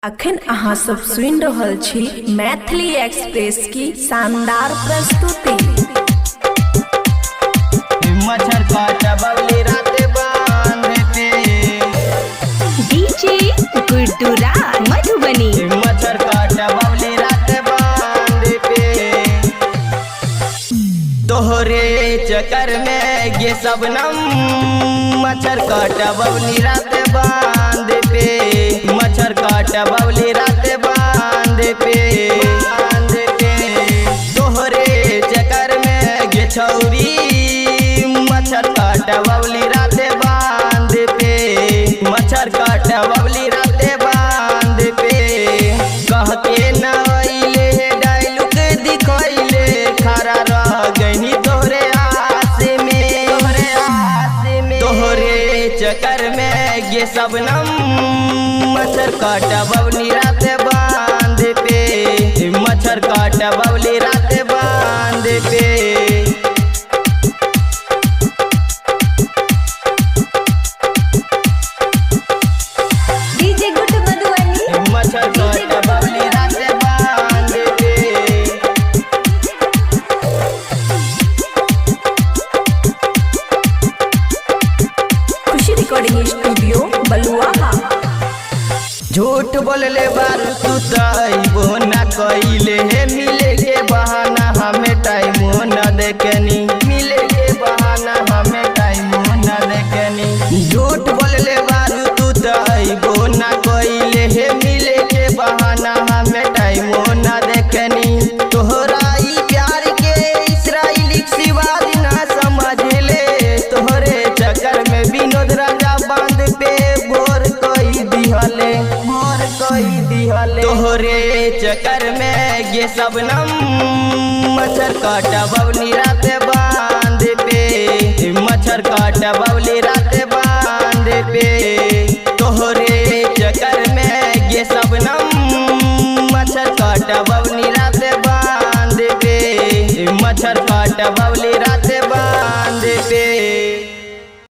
अखन अहाँ सब सुनि रहल छी मैथिली एक्सप्रेस की शानदार प्रस्तुति। मच्छर काटबवली रात बांध पे। डीजे गुड्डू राज मधुबनी। मच्छर काटबवली रात बांध पे। तोहरे चक्कर में गे सबनम, मच्छर काटबवली रात बांध पे। मच्छर काटबवली रात बांध पे, बांध पे। तोहरे चक्कर में गे छौरी, मच्छर काटबवली रात बांध पे। मच्छर काटबवली रात बांध पे। कह के न अइले, डायलॉग दिखैले, खड़ा रह गइनी तोहरे आस में, तोहरे आस में। तोहरे चक्कर में गे सबनम, मच्छर काटबवली रात बांध पे। मच्छर काटबवली रात बांध पे। डीजे गुड्डू मधुबनी। मच्छर काटबवली रात बांध पे। खुशी रिकॉर्डिंग स्टूडियो बलुआहा। झूठ बोलले बारू तू तइबो ना कइले हे, मिले के बहाना हमें टाइमो न देकनी। मिले के बहाना हमें टाइमो न देकनी। झूठ बोलले बारू तू तइबो ना कइले हे, मिले के बहाना हमें टाइमो न देकनी। तोहरा ई प्यार के इसराइली शिवाजी ना समझले। तोहरे चक्कर में विनोद राजा बांध पे बोर कई दिहले, बोर कई दिहले। तोहरे चक्कर में गे सबनम, मच्छर काटबवली रात बांध पे। मच्छर काटबवली रात बांध पे। तोहरे चक्कर में गे सबनम, मच्छर काटबवली रात बांध पे। मच्छर काटबवली।